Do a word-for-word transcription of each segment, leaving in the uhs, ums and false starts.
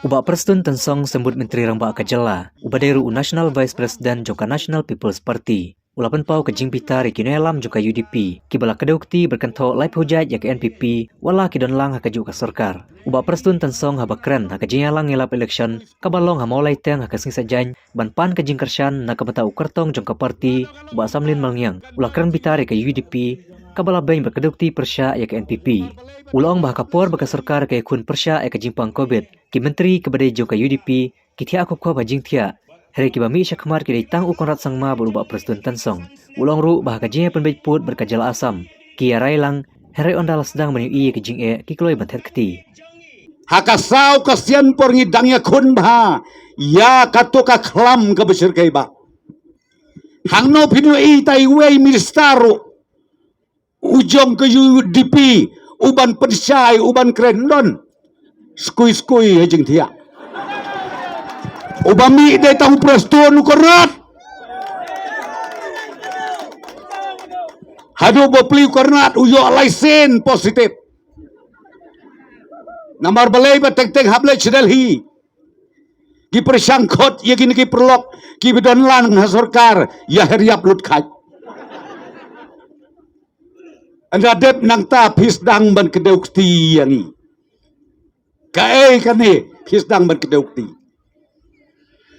U Bah Prestone Tynsong, Symbud Myntri Rangbah ka jylla, uba dei ruh u National Vice President jong ka National People's Party, u la pynpaw ka jingbitar ïa ki nongïalam jong ka U D P kiba la kdew kti bad kynthoh laiphew jait ïa ka N P P wat la ki don lang ha kajuh ka sorkar. U Bah Prestone Tynsong haba kren ha ka jingïalang ïalap election kaba long ha Mawlaiteng ha ka Sngi Saitjaiñ ban pan ka jingkyrshan na ka bynta u kyrtong jong ka party, u Bah Samlin Malngiang, u la kren bitar ïa ka U D P kaba la beiñ bad kdew kti pyrshah ïa ka N P P. U la ong ba ha ka por ba ka sorkar ka ïakhun pyrshah ïa ka jingpang Covid, ki myntri kiba dei jong ka U D P ki thiah khop khop ha jingthiah, hynrei kiba mih shakhmat ki dei tang u Conrad Sangma bad u Bah Prestone Tynsong. U la ong ruh ba ha ka jingïapynbeit pud bad ka jylla Assam, ki ïarai lang, hynrei ynda la sdang ban ïohi ïa ka jingeh ki kloi ban thet kti. Ha ka saw ka sien por ngi dang ïakhun bha ïa kato ka khlam kaba shyrkhei bha. Hangno phin ïohi ïa iwei i minister ruh u jong ka U D P u ban pynshai, u ban kren, don. Skui skui ha jingthiah. Uba mih dei tang u Prestone, u Conrad. Haduh ba plie u Conrad u ïoh license positive. Namar balei? Ba teng teng hap leit sha Delhi. Ki pyrshang khot ïa kine ki paralok kiba don lang ha sorkar, ïa her ïap lut khat. Ynda dep nangta phi sdang ban kdew kti ïa ngi. Kaei kane phi sdang ban kdew kti?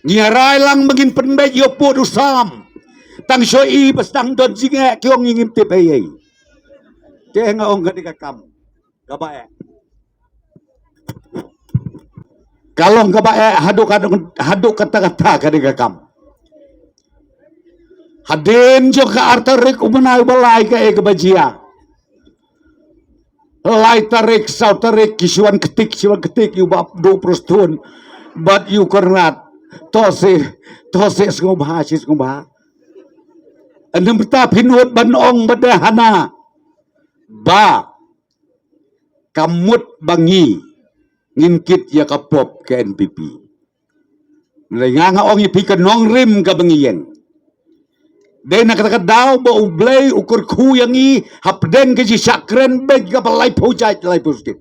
Ngi ïarai lang ba ngin pynbeit ïa u pud u sam. Tang shu i ba sdang don jingeh ki ong ngi ngim tip ei ei. Te nga ong ka dei ka kam kaba eh. Ka long kaba eh haduh ka, haduh katta katta ka dei ka kam. Hadien jong ka ar tarik u bnai ba lai kaei kaba jia. Lai tarik, saw tarik ki shu wan ktik, shu wan ktik ïa u Bah Duh Prestone bad ïa u Conrad. To se, to se sngewbha, shi sngewbha. Ynda mynta phin nud ban ong ba dei hana ba ka mut ba ngi ngin kit ïa ka pop ka N P P. Hynrei nga nga ong ïa phi ka nongrim kaba ngi ïeng. Dei na kata ka daw ba U Blei u kyrkhu ïa ngi hapdeng ka jingshah kren beit kaba laiphew jait laiphew skit.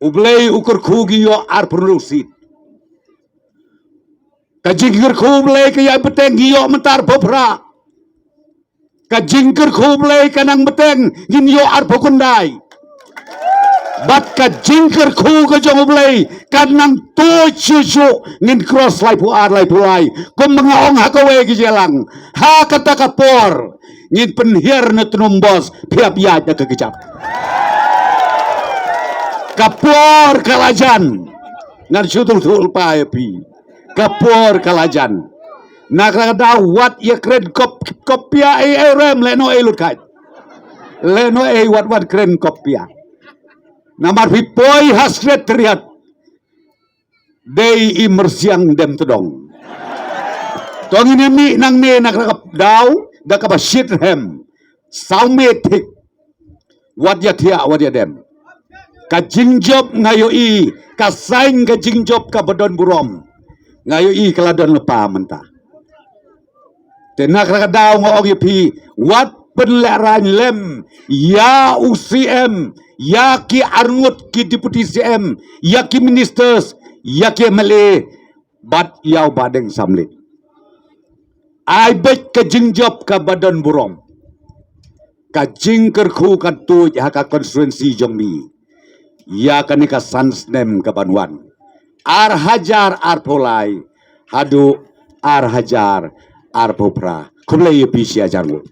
U Blei u kyrkhu ngi ïoh arphew hynriew seat. Ka jingkyrkhu U Blei ka ïai bteng ngi ïoh mynta arphew phra. Ka jingkyrkhu U Blei ka nang bteng ngin ïoh arphew khyndai. Bad ka jingkyrkhu ka jong U Blei ka nang tuid shuh shuh ngin cross laiphew ar laiphew lai. Kumba nga ong ha kawei ka jingïalang, ha kata ka por ngin pynhiar na tnum bos, phi hap ïaid da ka kjat. Ka por ka la jan. Ngan shu tyrthuh lypa ïa phi. Ka por ka la jan. Na kata ka daw wat ïa kren kop, kopia ei ei rem, lehnoh ei lut khat. Lehnoh ei wat wat kren kopia. Namar phi poi ha Secretariat dei i myrsiang dem tdong. To ngin ïa mih nangne na kata ka daw da kaba shit rhem. Saw miet thik. Wat ïa thiah, wat ïa dem. Ka jingjop nga ïohi, ka sign ka jingjop kaba don burom. Nga ïohi ka la don lypa mynta. Te na kata ka daw nga ong ïa phi, wat pynlehraiñ lem ïa u C M, ïa ki arngut ki deputy C M, ïa ki ministers, ïa ki M L A, bad ïa u Bah Deng Samlin. Ai beit ka jingjop kaba don burom. Ka jingkyrkhu kan tuid ha ka constituency jong mi ïa kane ka san snem kaban wan. Ar hajar arphew lai haduh ar hajar arphew phra. Khublei ïa phi shi hajar nguh.